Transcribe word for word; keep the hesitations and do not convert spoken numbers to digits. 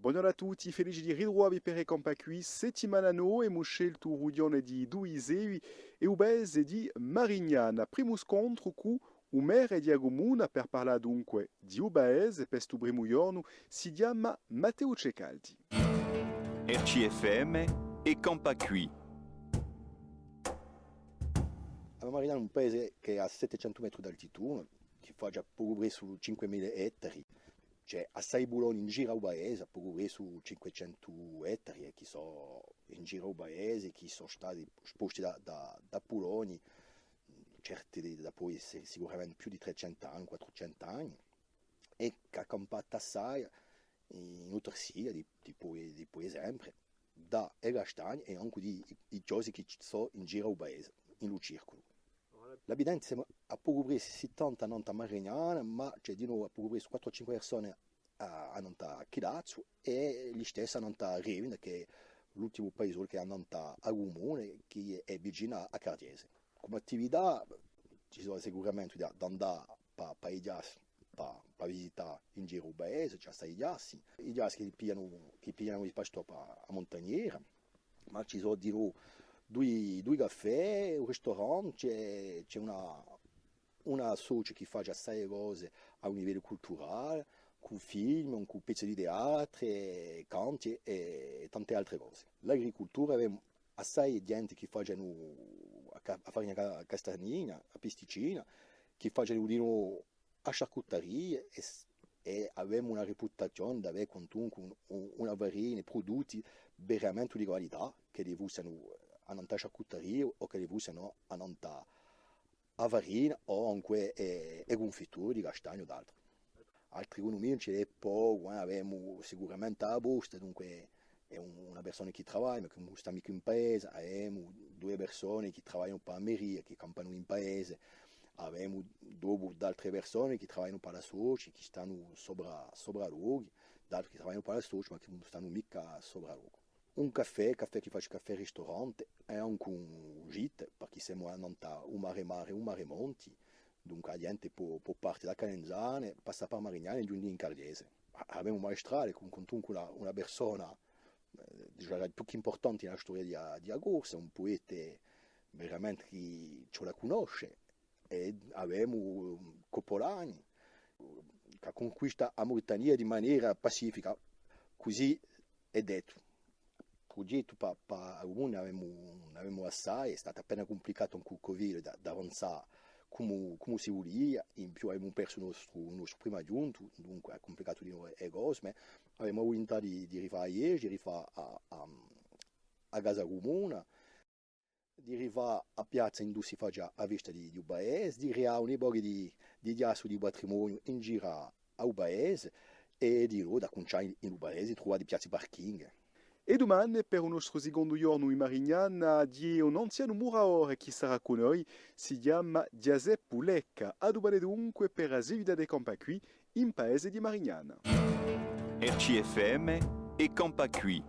Bonghjornu à tutti, felici di ritruvà vi per È campà quì. Settimana nova, emu sceltu u rughjone di Dui Sevi è u paese di Marignana. Primu scontru cù u merre di a cumuna per parlà dunque di u paese. Per stu primu ghjornu si chjama Matteu Ceccaldi. R C F M, È campà quì. Allora, Marignana hè un paese chì hè à settecentu metri d'altitudine, chì face à pocu pressu cinquemila ettari. Ci hè assai puloni in giru à u paese, à pocu pressu cinquecentu ettari, eh, chì sò in giru à u paese, chì sò stati sposti da, da, da puloni, certi di, dapoi si-, sicuramente più di trecentu anni, quattrucentu anni, è chì hà campatu assai in u Tarsigliu, di, dipoi, dipoi sempre, da e castagne è ancu di i, i chjosi chì ci sò in giru à u paese, in u circulu. L'abitanti simu à pocu pressu sittanta annant'à Marignana, ma ci hè dinò à pocu pressu quattru o cinque persone à, annant'à Chilazzu è listessu annant'à Revina, chì hè l'ultimu paisolu chì hè annant'à a cumuna, chì hè vicinu à, à Carghjese. Cum'è attività, ci sò sicuramente da, d'andà pà, pà i chjassi, pà, pà visità in giru u paese, ci hè assai chjassi. I chjassi chì piglianu, chì piglianu i pastori pà a muntagnera, ma ci sò dinò dui, dui caffè, un ristorante, ci hè, ci hè una, una socia chì face assai cose à un livellu culturale, cù film, cù pezzi di teatru, canti è, è tante altre cose. L'agricultura, avemu assai ghjente chì facenu a ca-, a farina ca-, castagnina, a pisticcina, chì facenu dinò a sciarcutaria è s-, è avemu una riputazione d'avè quantunque un, un, una farina, prudutti veramente di qualità, ch'elli fussenu annant'à a sciarcutaria o ch'elli fussenu annant'à a farina o ancu e, e cunfitture di castagnu o d'altru. Altre ecunumie ùn ci n'hè pocu, eh, avemu sicuramente a posta, dunque hè un, una persona chì travaglia, ma chì ùn stà micca in paese, avemu duie persone chì travaglianu pà a meria, chì campanu in paese, avemu dopu d'altre persone chì travaglianu pà l'associ, chì stanu sopra, sopra locu, d'altri chì travaglianu pà l'associ, ma chì ùn stanu micca sopra locu. Un caffè, caffè chì face caffè ristorante, è ancu un gîte, perchè simu annant'à u mare mare, u mare monti, dunque a ghjente pò, pò parte da Calenzane, passà per Marignane è ghjunghje in Carghjese. A-, avemu un maestrale cù, cù dunque una, una persona, eh, dicemu, più chè impurtante in a storia di a, di a Corsica, un pueta veramente chì ci vole à cunnosce, è avemu Coppolani, chì cunquista a Mauritania di manera pacifica, cusì hè dettu. Prughjetti pà, pà u mundu n'avemu, n'avemu assai, hè statu appena cumplicatu cù u Covid da, d'avanzà cumu, cumu si vulia, in più avemu persu u nostru, u nostru primu aghjuntu, dunque hà cumplicatu di novu e cose, ma avemu a vulintà di, di rifà a ghjesgia, di rifà a, a, a casa cumuna, di rifà a piazza induva si facia a festa di, di u paese, di creà un pocu di, di chjassu di patrimoniu in giru à, à u paese è dinò d'accuncià in, in u paese, truvà di piazze parking. È dumane, per u nostru sicondu ghjornu in Marignana, ghjè un anzianu muratore chì sarà cù noi, si chjama Ghjaseppu Lecca, à dumane dunque per a seguita d'È campà quì, in paese di Marignana. R C F M, È campà quì.